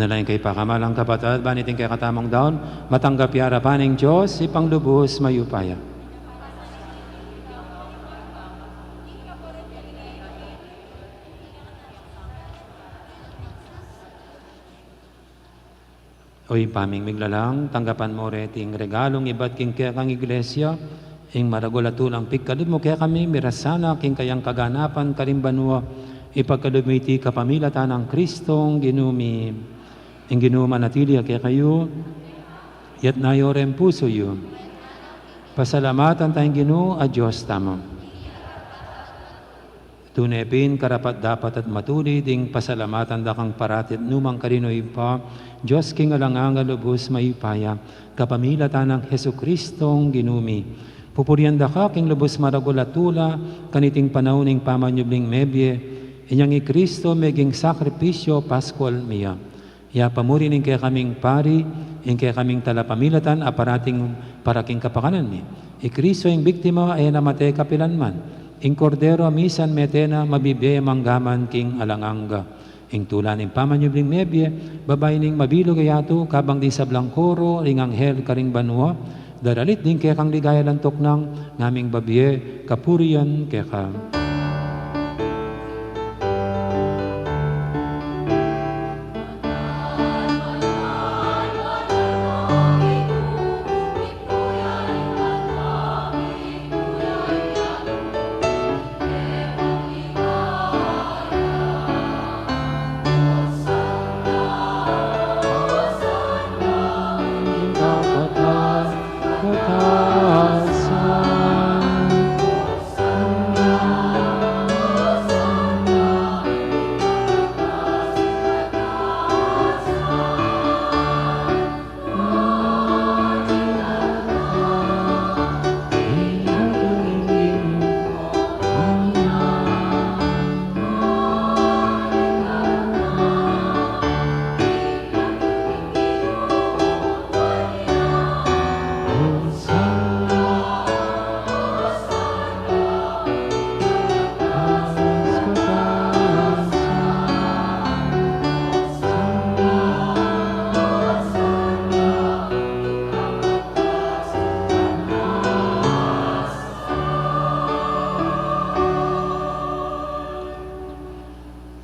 Lain kay pakamalan kapatad, ban iting kekatamung daun, matanggap ya arapan ning Dios, Ibpang lubus mayupaya. O Ibpa ming miglalang, tanggapan mu reting regalung ibat king kekang Iglesia, ing maragul a tulang pigkalub mu kekami, mirasan na king kayang kaganapan karing banua, ipagkalub mu iti kapamilatan nang Kristong Ginu mi. Ing Ginu manatili ya kekayu, iyatas yu reng pusu yu. Pasalamatan taya ing Ginu a Dios tamu. Tune pin karapat-dapat at matulid ing pasalamatan da kang parati at nu man karin, o Ibpa, Dios king alang angga, lubus mayupaya, kapamilatan nang Jesucristong Ginu mi. Pupurian da ka king lubus maragul a tula, kaniting panaun ning pamanyubling mebie, inyang i Cristo meging sakripisyu Pascual mi ya. Ya pamuri ning kekaming pari, ing kekaming talapamilatan a parating para king kapakanan mi. I Cristo ing biktima a e na mate kapilan man, ing Kordero a misan mete na, mabibie mangga man king alang angga. Ing tula ning pamanyubling mebie, babayu ning mabilug a yatu, kabang ding sablang koro ring anghel karing banua, daralit ding kekang ligaya alang tuknang, ngaming babie kapurian keka.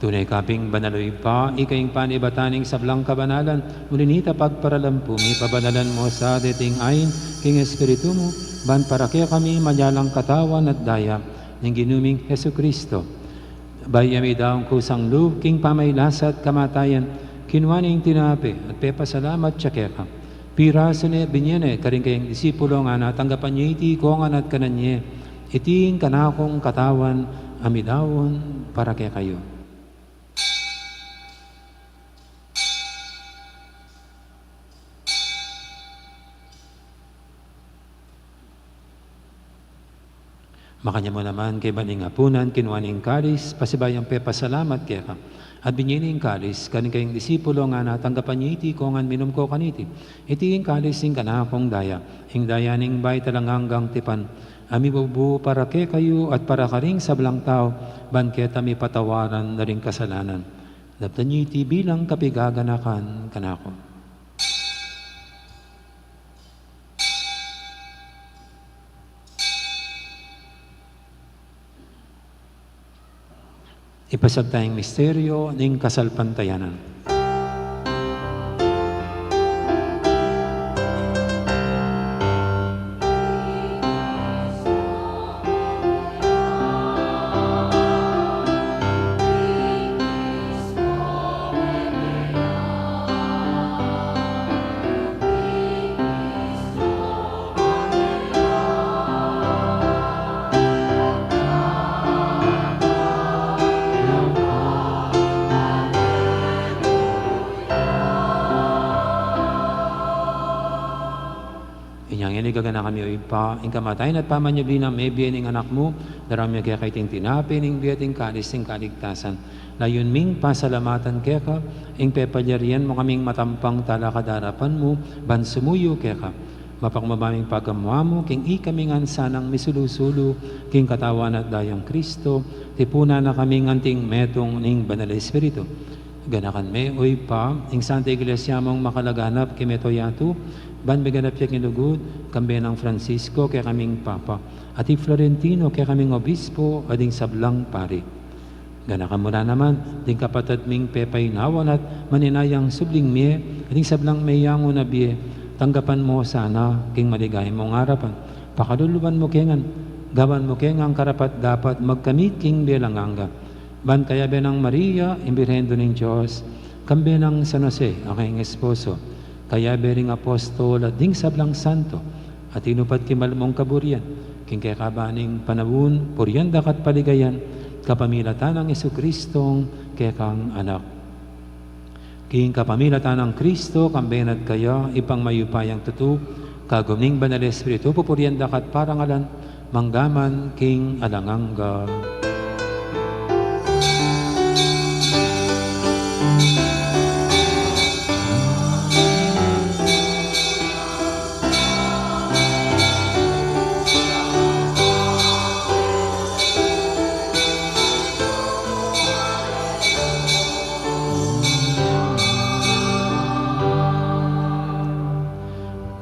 Tune ka pin banal, o Ibpa, ika ing panibatan ning sablang kabanalan, uli na nita pagparalan pu mi, pabanalan mu sa deting ain king Espiritu mu, ban para kekami maging katawan at daya ning Ginu ming Jesucristo. Bayu ya midaun kusang lub king pamagkasakit at kamatayan, kinua ne ing tinape at pepasalamat ya keka. Pirasu ne, binie ne karing kayang disipulo, ngana, tanggapan ye iti kongan at kanan ye, iti ing kanakung katawan a midaun para kekayu. Makanyan mu naman kaibat ning apunan, kinua ne ing kalis, pasibayu yang pepasalamat keka, at binie ne ing kalis karing kayang disipulo, ngana, tanggapan ye iti kongan, minum ko kaniti, iti ing kalis ning kanakung daya, ing daya ning bayu at alang anggang tipan, a mibubu para kekayu at para karing sablang tau, ban keta mipatawaran na ring kasalanan. Daptan ye iti bilang kapaganakan kanaku. Ipasag taya ing misteryo ning kasalpantayanan. Inya ngeni, gaganakan mi, o Ibpa, ing kamatayan at pamanyubli nang mebie ning Anak mu, daraun mi keka iting tinape ning bie at ing kalis ning kaligtasan. Layun ming pasalamatan keka ing pepalyarian mu kaming matampang talakad king arapan mu, ban sumuyu keka. Mapakumbaba ming pagamu-amu king ikami ngan sanang misulu-sulu king katawan at dayang Kristo, tipunan na kaming anting metung ning Banal a Espiritu. Ganakan me, o Ibpa, ing Santa Iglesia mung makalaganap king mabilug a yatu, ban miganap ya king lugud, kambe nang Francisco, kekaming Papa, at i Florentino, kekaming Obispo, at ding sablang pari. Ganakan mu la naman ding kapatad ming pepainawan at maninayang subling mie, at ding sablang meyangu na bie, tanggapan mu sana king maligaya mung arapan. Pakaluluan mu ke ngan, gawan mu ke ngan karapat-dapat magkamit king bie alang angga. Ban kayabe nang Maria, ing Birhen Indu ning Dios, kambe nang San Jose, a kayang esposo, kayabe ring apostol at ding sablang santo, a tinupad king mal mung kaburian, king kekaban ning panaun, purian da ka at paligayan, kapamilatan nang Jesucristong kekang Anak. King kapamilatan nang Kristo, kambe na at kaya, Ibpang mayupayang tutu, kagum ning Banal Espiritu, pupurian da ka at parangalan, mangga man king alang angga.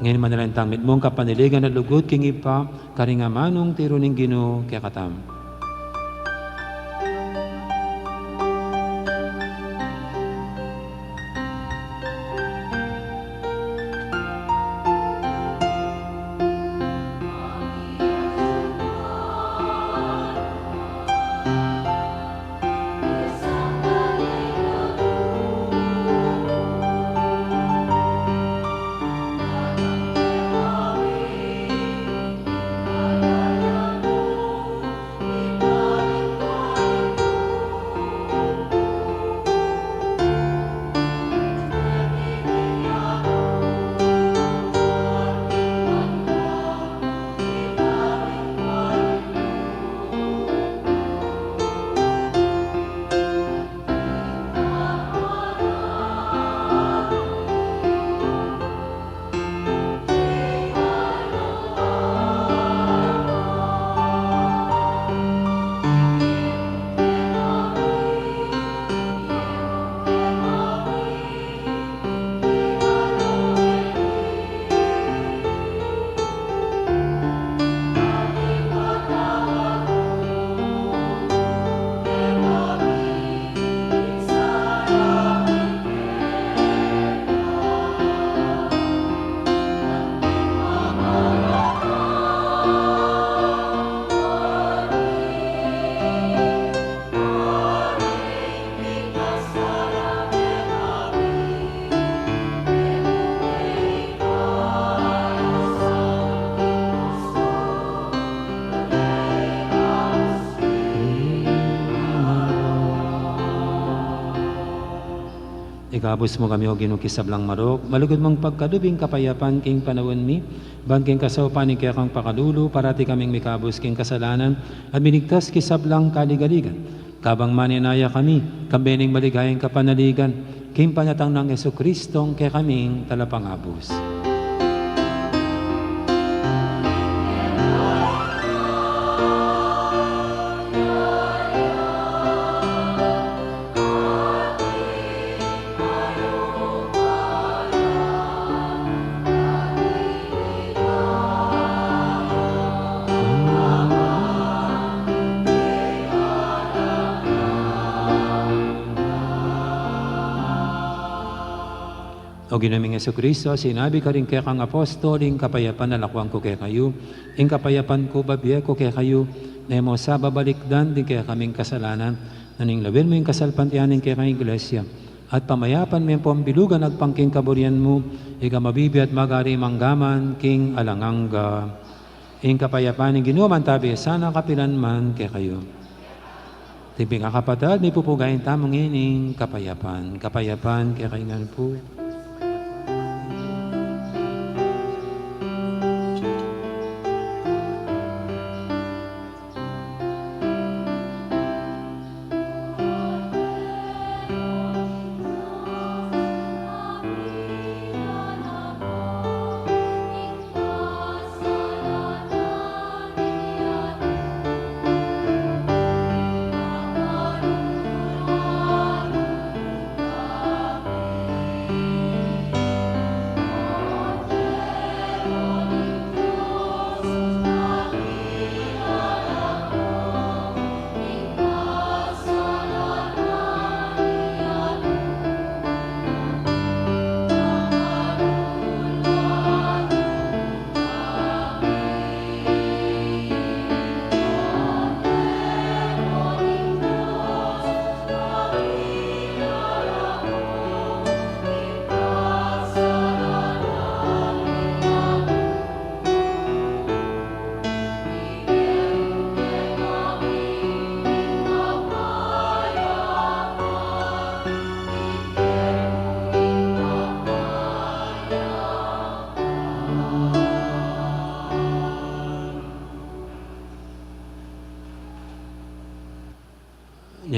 Ngeni manalangin tang mitmung kapanaligan at lugud king Ibpa, karing amanung tiru ning Ginu kekatamu. Ikabus mu kami, O Ginu, king sablang marok, malugud mung pagkalub ing kapayapan king panaun mi, ban king kasaupan ning kekang pakalulu, parati kaming mikabus king kasalanan, at miligtas king sablang kaligaligan. Kabang maninaya kami, kambe ning maligayang kapanaligan, king panatang nang Jesucristong kekaming Talapangabus. O Ginu ming Jesucristo, sinabi karing kekang apostol, ing kapayapan lakuan ku kekayu, ing kapayapan ku bibie ku kekayu, e mu sa babalikdan ding kekaming kasalanan, nune lawen mu ing kasalpantayanan ning kekang Iglesia, at pamayapan me ampong bilugan agpang king kaburian mu, ika a mabibie at magari mangga man king alang angga. Ing kapayapan ning Ginu mantabi sana kapilan man kekayu. King pin kakapatad, mipupugayan tamu ngening kapayapan. Kapayapan kekayu ngan pu.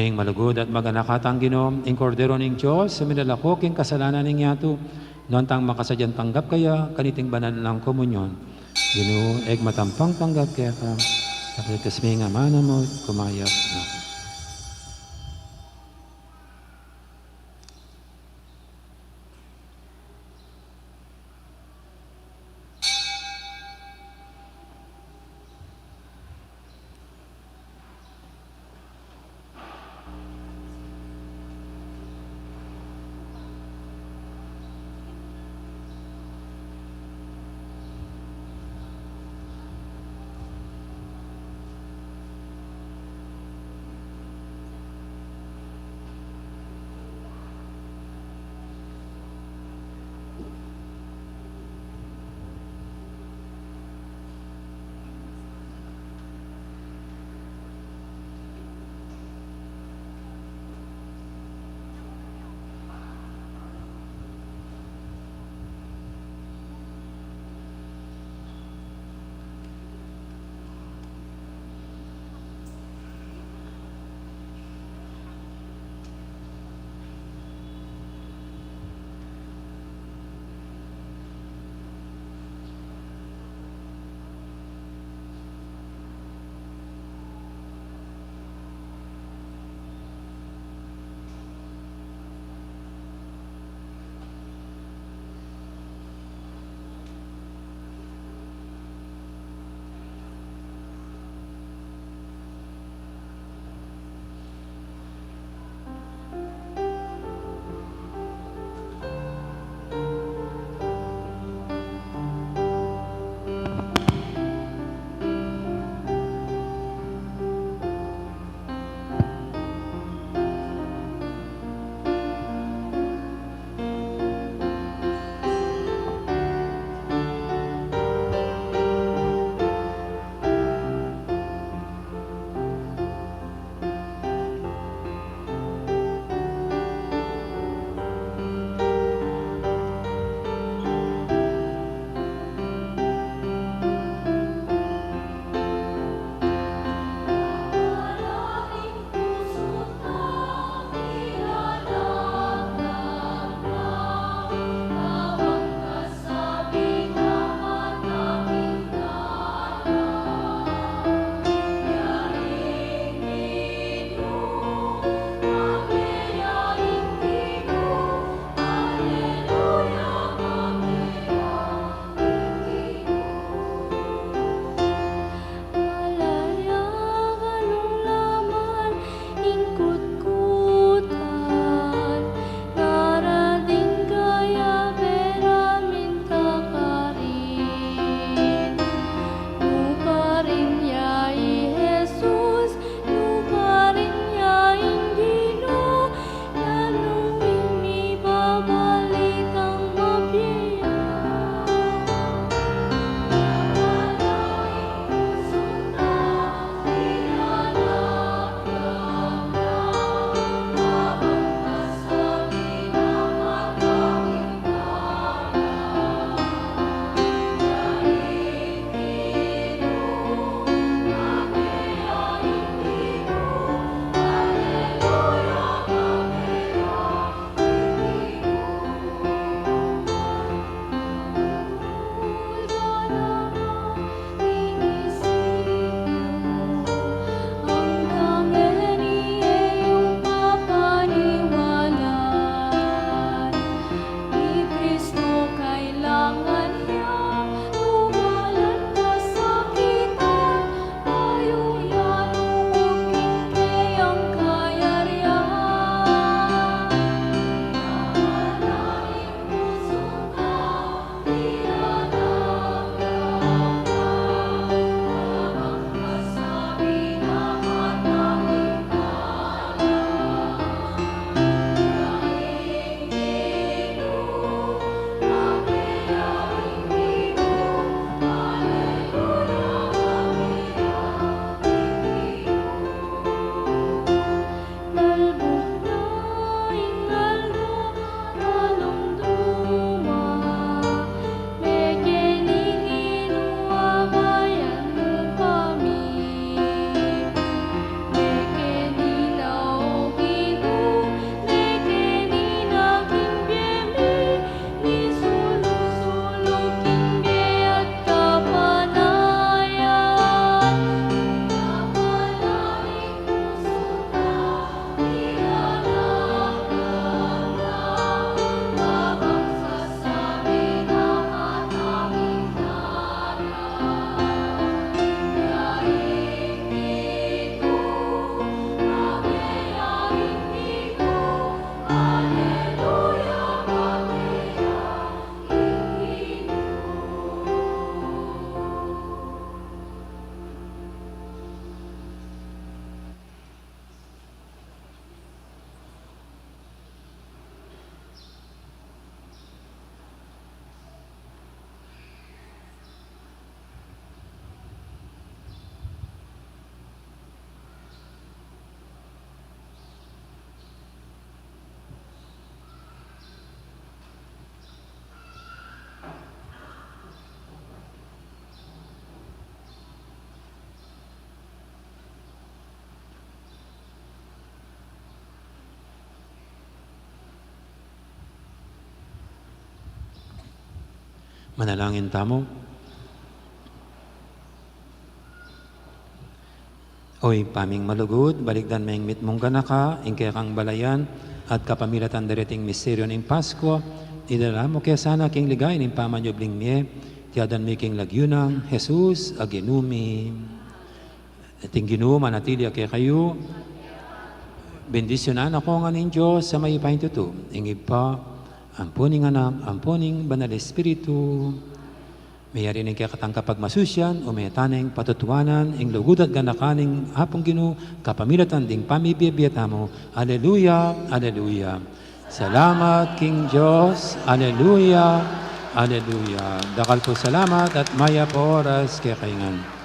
Ing malugud at maganaka tang Ginu, ing Kordero ning Dios, a milalako king kasalanan ning yatu, nuan tang makasadyang tanggap kaya, kaniting banal nang komunyon. Ginu, eg matampang tanggap keka, at ikatas mi ing amanu mu, kumayap na. Manalangin tamu. O Ibpa ming malugud, balikdan me ing mitmung ganaka, ing kekang balayan, at kapamilatan dereting misteryu ning Paskua, idala mu ke sana king ligaya ning pamanyubling mie, iti aduan mi king lagyu nang Jesus a Ginu mi. At ing Ginu manatili ya kekayu. Bendisyunan na kayu ngan ning Dios a mayupayang tutu, ing Ibpa, ampo ning Anak, ampo ning Banal Espiritu. Meyari ne ing kekatang kapagmasusian, ume tane ing patutuanan ing lugud at ganaka ning Apung Ginu, kapamilatan ding pamibie-bie tamu. Aleluya, aleluya. Salamat king Dios. Aleluya, aleluya. Dakal pung salamat at mayap a oras kekayu ngan.